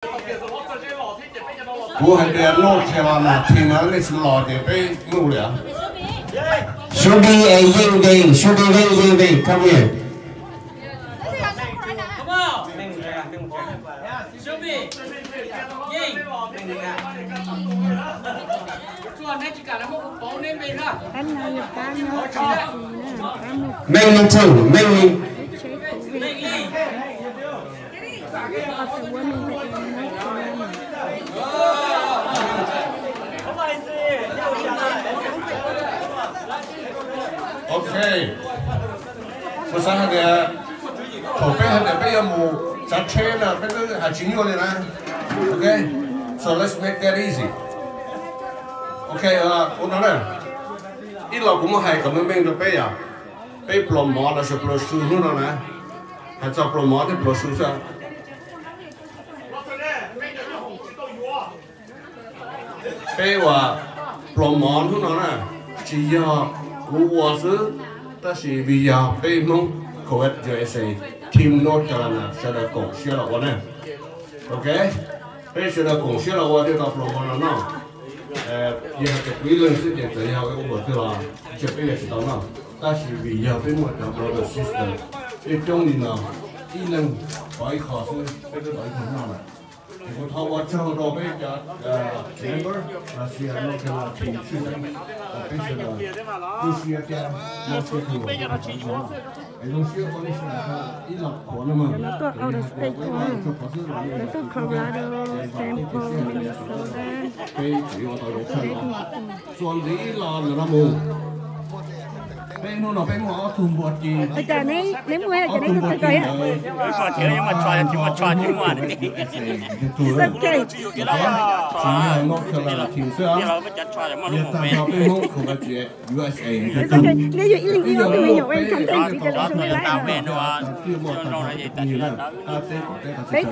Kuv hais tias North Carolina team no nej tsis los ces peb move li. Shubi es Yeej Veej, Shubi Veej, Yeej Veej, come here. Pab no yog pab nyob Tennessee na, pab muaj Meej Li too, Meej Li. Peb tsheb COVID. Ok. Kuv xav hais tias thaum peb hais tias peb yuav mus tsav tsheb na peb twb hais tsis nyuaj li na. Ok. So let's make that easy. Ok, ua no na. Ib los kuv muab hais kom meej meej rau peb yom. Peb pluas mov los sis pluas su hnub no na. Hais txog pluas mov thiab pluas su xwb. Peb ua pluas mov hnub no na, tsis yog kuv ua xwb, tab sis vim yog peb Hmoob Covid U S A team North Carolina sawv daws koom siab los ua na. Ok, peb sawv daws koom siab los ua thiaj tau pluas mov no noj. Yog hais tias kuv ib leeg xwb ces txawm yog ua luam twg los ntshe peb yuav tsis tau noj, tab sis vim yog peb muaj cov brother sister, peb coob li no, ib leeg tau ib qho xwb peb twb tau ib qho noj lawm. Ces kuv thov ua tsaug rau peb cov member los sis North Carolina team tshwj xeeb uas peb sawv daws tu siab thiab mob siab kawg nkaus. Es zoo siab ua nej sawv daws ib los qhuav no mas, es yog hais tias peb ua tsaug qhuav xwb los nej los tu siab thiab, es vam thiab cia siab tias sawv daws peb tseem yuav ua tau zoo tshaj no. Txuas ntxiv los ntawm no mus, peb hnub no peb muaj ob tug npua ci, ob tug npua ci ntawd, tsis yog North Carolina team xwb, yog tag nrho peb Hmoob Covid U S A ntawd, twb yog muaj peb ntawm nej tau tau twb muaj tag nrho peb nyuag na, qab teb qaum teb qab txhia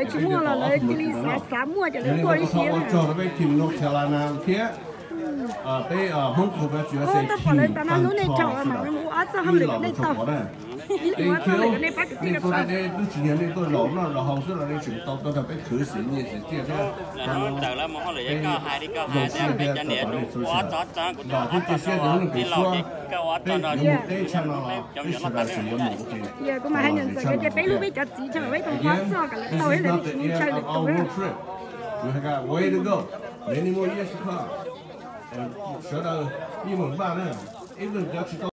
chaw ib si. Ces peb tau ob tug npua ci ntawd na. Yog li no kuv thov ua tsaug rau peb team North Carolina thiab peb Hmoob Covid U S A team tag nrho sawv daws ib los mus tshua pov na. Es thiab nej tuaj deb deb twb tsis yog nej tuaj zaum noj zaum haus xwb los nej tseem tau tuaj nrog peb khwv xim nyiaj xim txiaj thiab. Peb zoo siab thiab tau pom nej txhua leej txhua tus, vam thiab cia siab tias hnub no pem suab peb yuav mus teb tshaj no los peb sawv daws tseem yuav mus ua ke tau los ntawm tshaj no. Again, this is not the end of our road trip. We have got way to go. Many more years to come. Sawv daws yeej meem npaj na, ib leeg cov tsis tau